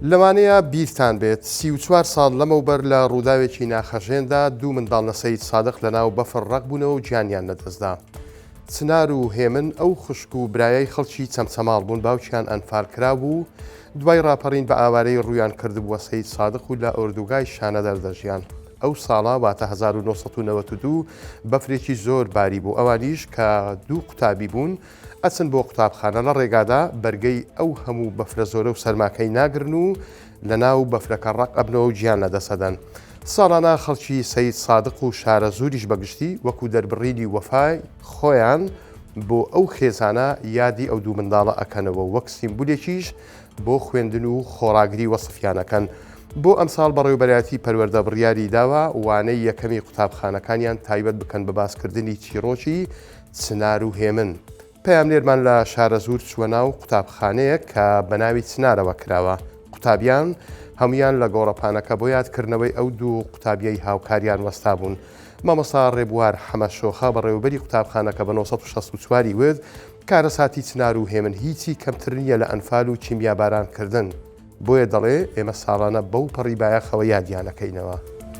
لەوانەیە بیرتان بێت 34 ساڵ لەمەوبەر لە ڕووداوێکی ناخهەژێندا دوو منداڵ لە سەید سادق لەناو بەفر ڕەق بوونەوە و گیانیان لەدەستدا. چنار و هێمن ئەو خوشک و برایەی خەڵکی چەمچەماڵ بوون باوکیان ئەنفال کرابوو و دوای ڕاپەڕین بە ئاوارەیی ڕوویان کردبووە سەید سادق و لە ئۆردوگای شانەدەر دەژیان. ئەو ساڵە واتە 1992 بەفرێکی زۆر باریبوو ئەوانیش کە دوو قوتابی بوون ئەچن بۆ قوتابخانە لە ڕێگادا بەرگەی ئەو هەموو بەفرە زۆرە و سەرماکەی ناگرن و لە ناو بەفرەکە ڕەق ئەبنەوە و گیان لەدەست ئەدەن. ساڵانە خەڵکی سەید سادق و شارەزووریش بە گشتی وەکوو دەربڕینی وەفای خۆیان بۆ ئەو خێزانە یادی ئەو دوو منداڵە ئەکەنەوە و وەک سیمبولێکیش بۆ خوێندن و خۆڕاگری وەسفیان ئەکەن. بۆ ئەمساڵ بەڕێوەبەرایەتی پەروەردە بڕیاری داوە وانەی یەکەمی قوتابخانەکانیان تایبەت بکەن بە باسکردنی چیڕۆکی چنار و هێمن. پەیامنێرمان لە شارەزوور چووە ناو قوتابخانەیەک کە بە ناوی چنارەوە کراوە. قوتابیان هەموویان لە گۆڕەپانەکە بۆ یادکردنەوەی ئەو دوو قوتابیەی هاوکاریان وەستابوون. مامۆستا ڕێبوار حەمە شۆخە بەڕێوەبەری قوتابخانەکە بە 964 ی وت، کارەساتی چنار و هێمن هیچی کەمتر نییە لە ئەنفال و کیمیابارانکردن. بۆیە دەڵێ ئێمە ساڵانە بەو پەڕی بایەخەوە یادیان ئەکەینەوە.